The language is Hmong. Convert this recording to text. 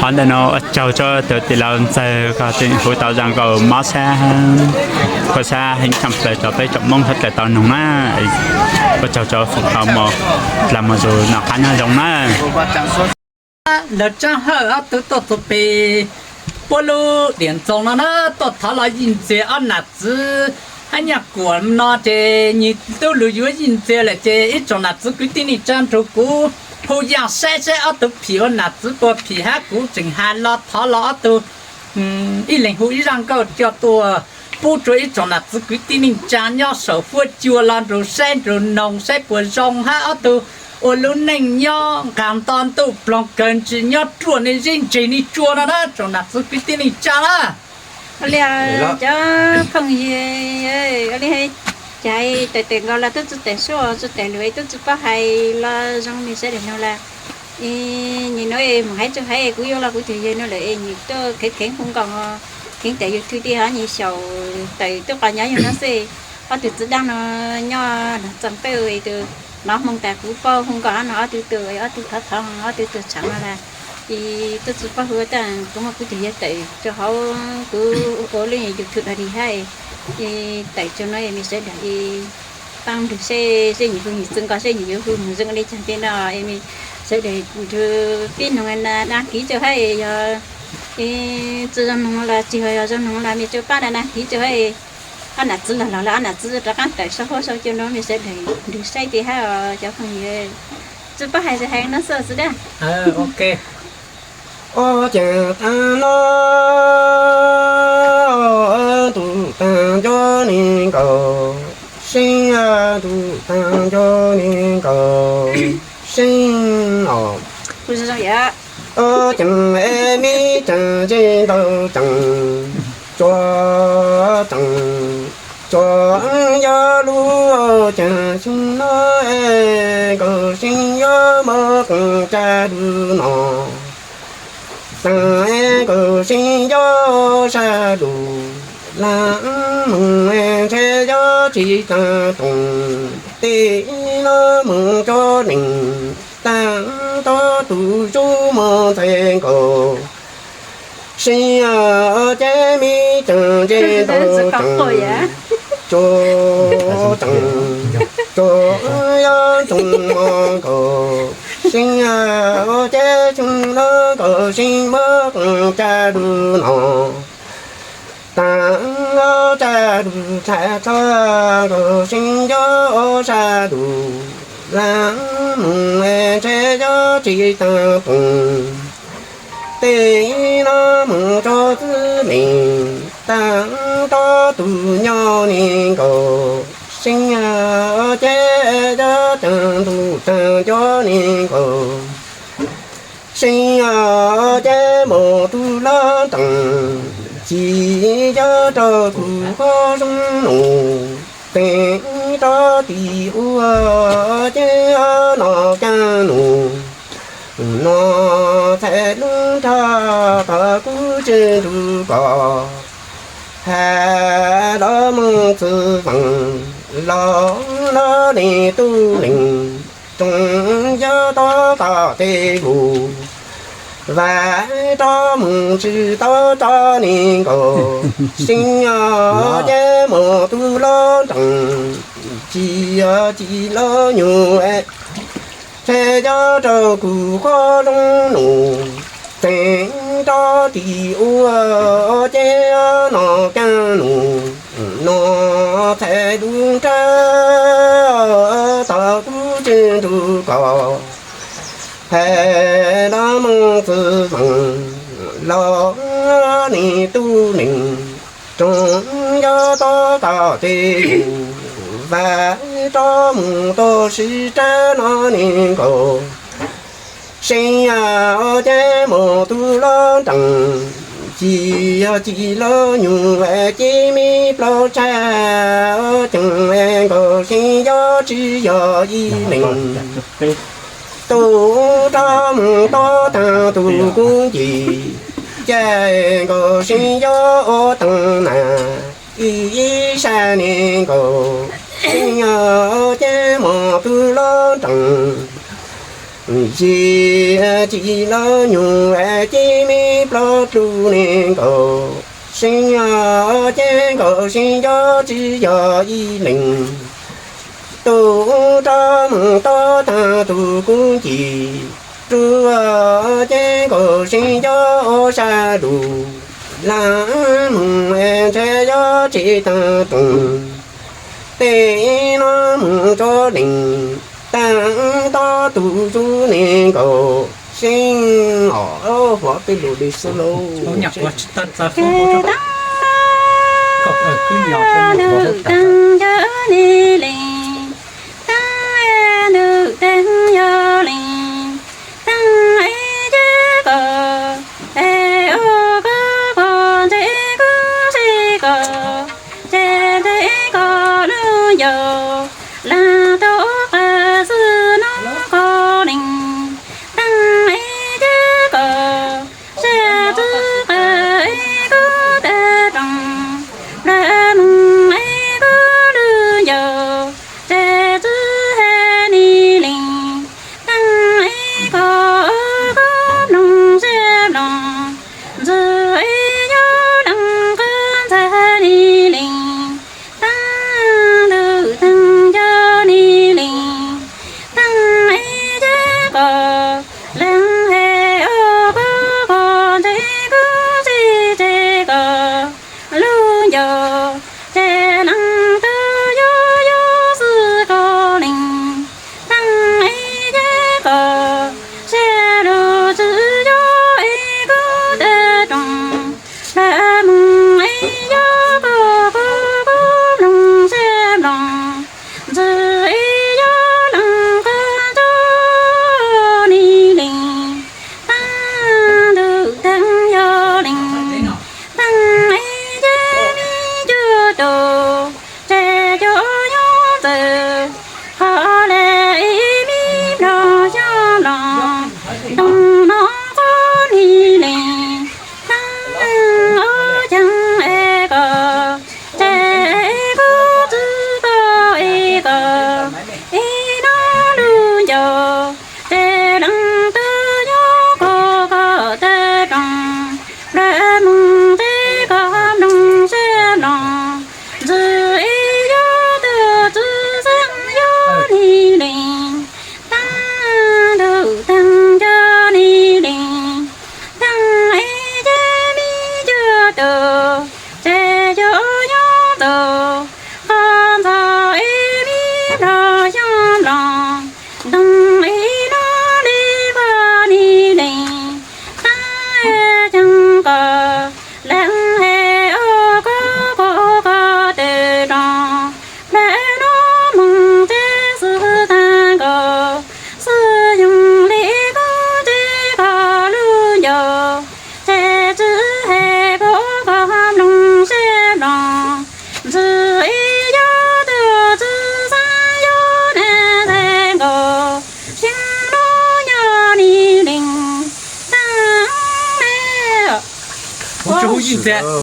Qhov ntawm no ua tsaug rau tus tij laug ntxawg koj hu tau zoo nkaus mob sab, kua sab heev tshaj plaws rau peb tsoom Hmoob sawv daws tau noog na. Ua tsaug rau foom kho mos dlawg mos zus noj qab nyob zoo na. Lawv Tsaab Hawj ob tug tuaj txug pem puab lub diam ntxoov no na, tuaj thov los yij ntxiag ob nam txiv hab nyaj kuam no ces nyias tub lug yuav yij ntxiag lawm ces ib tsoom nam txiv kwv tij neej tsa nrug kuv hu yaaj saib saib ob tug phim ua nam txiv puas phim hab kuv tseem has los thov los ob tug ib leeg hu ib zaj nkauj coj tuaj pub rua ib tsoom nam txiv kwv tij neej tsa nyob saum huab cua los nrug saib nrug noog saib puas zoo hab ob tug ua lub neej nyob nqag nto ntuj ploog kawg ntsis nyob ruaj nej zeb ntseg nej tsua no na tsoom nam txiv kwv tij neej tsa na. Ua li cov phooj ywg, ua li cas tawm tawm nkaus los tub tsi tawm suab tsi tawm lug tub tsi paub hais los zoo li sawv daws noog lawm. Nim no mus haiv tsuag haiv kuv yuav los kuv tug yawg no lawm es nws tuaj kheev kheev hu nkaus, kheev tawm YouTube tij hov nws xyaum tawm tub qos nyob yug no xwb. Ob tug txiv dlaab no nyob Nag Txoos Peb tus nov hmoo tas kuv paub hu nkaus no ob tug tug, ob tug thov thov ob tug tug tshav no lawm. Es tub tsi paub hu tas kuv muaj kuv tug yawg tawm rua hauv kuv ua lub YouTube no di hab, es tawm tsuag no es mej sawv daws es paab nrug seb seb nws hu nws txwv nkaus seb nws yuav hu moog zoo li caag tej no es mej sawv daws nrug pib noog na, đăng ký tsuag hab es yog tsi zoo noog los tsi yog zoo noog los mej tsuas paab na đăng ký tsuag hab es ob nam txiv lug los lawm ob nam txiv rov qaab tawm sau huab sau cua no mej sawv daws nrug saib tej hab os cov phooj ywg. Tsi paub hais tsi hais no xwb xwb dab. Ob caag taag no, tug taag nco neeg nkaus seeb, tug taag nco neeg nkaus seeb os. Ob caag es mej caag ntsej ntau caag, tsuas caag, tsuas yog lub caag xyoo no es nkaus seeb yuav moog qee tsa lug no. Taag es nkaus seeb yuav sab lug, laab moog ntshe yuav tsi taag toom, tej no moog cov neeg taag tog tug zub moog ntxhais nkaus seeb, ces mej caag ntsej ntau caag, tsuas caag, tsuas yog ntsoog moog nkaus seeb, ces tsuas lug nkaus seeb moog qee tsa lug no. Taag tsa lug txhaj txog nkaus seeb yuav sab lug, laab moog ntshe yuav tsi taag toom, tej no moog tso txwv neeg taag tog tug nco neeg nkaus seeb, ces yuav taag tug taag nco neeg nkaus seeb, ces moog tug lub nroog ci yog rau kuv qhov zoo nus, teev rov tis ua ces noj kaaj nus, noj txhais lub nrog tog kuv tsi nrug koj, has los moog txwv veej los noj neeg tub neeg, tsoom yawg tog tom tej lug, vam rov moog tsi tau tso neeg nkaus seeb, ces moog tug lub nroog ci, ci lub nyuag, ces yuav rau kuv qhov zoo nus, teev rov tis ua ces noj kaaj nus, noj txhais lub nrog tog kuv tsi nrug koj, has los moog txwv veej los neeg tub neeg, tsoom yawg tog tom tej lug, vam rov moog tog sib rab noj neeg nkaus seeb, ces moog tug lub nroog ci, ci lub nyuag ces mej plaub tsa ceeg nkaus seeb yuav tsi yog ib leeg, tug rov moog tog taag tug kub ncig, ces nkaus seeb yuav ua taag nas ib sab neeg nkaus seeb, ces moog tug lub nroog Yig tsis los nyuj es cia li ploj dlub ne nkaus, seev os ces nkaus seev nco tsis yog ib leeg. Tus rov mus tau tag tus kuv ncis, rub ces nkaus seev nco ua sab lus, lam mus es ntshe yog tsis tag rooj. Tej no mus tso leej, tag nto tus zus ne nkaus, seev os, hov peb lus li xwb lauj. Ntawm teeb yog leej, teeb ntawm teeb yog leej, teeb ib ce ko, es ua ko ko ntse kuj ntse ko, ces ntse ko lub ncaus, lam tau qab xwb no ko leej, teeb ib ce ko, sab txwv qab ib kuj tawg rooj, lawv moog ib kuj lub ncaus, ces txwv hais ni leej, teeb ib ko ua koj mloog sab mloog, ntxwv ib yog leej qab ntxhais ni leej, teeb ntawm teeb yog ni leej, teeb ib ce ko, leej hais ua koj ko ntse kuj ntse ces ko, lub ncaus, ces leej twg yog yog xwb ko leej, teeb ib ce ko, sab lub txwv yog ib kuj tawg rooj, lawv moog ib yog ko ko ko mloog sab mloog, ntxwv ib yog leej qab ntxhais ni leej, teeb ntawm teeb yog leej, teeb ib ce me cuag tus, ces cov nyob ntawm, qhov le ib me nplog xyoob nplog, ntoo no qub ni leej, teeb ob ceeb es ko, ces ib kuj txwv ko es ko, ib no lub ncaus, ces leej twg yog ko ko tawg rooj, lawv moog ntse ko mloog sab mloog, ntxwv ib yog tug txwv xeeb yog ni leej, teeb ntawm teeb yog ni leej, teeb ib ce me cuag tus, ces cov nyob ntawm, qhov ntxhais ib me nplog xyoob nplog, ntoo ib no li ko ni leej, teeb ceeb ko, leej hais ua koj ko ko tawg rooj, lawv no moog ntse xwb tag nkaus, xwb yoog li kuj ntse ko lub ncaus, ces txwv hais ko ko mloog sab mloog, ntxwv ib yog tug txwv xeeb yog ne tag nkaus, seev no nyob ni leej, teeb me.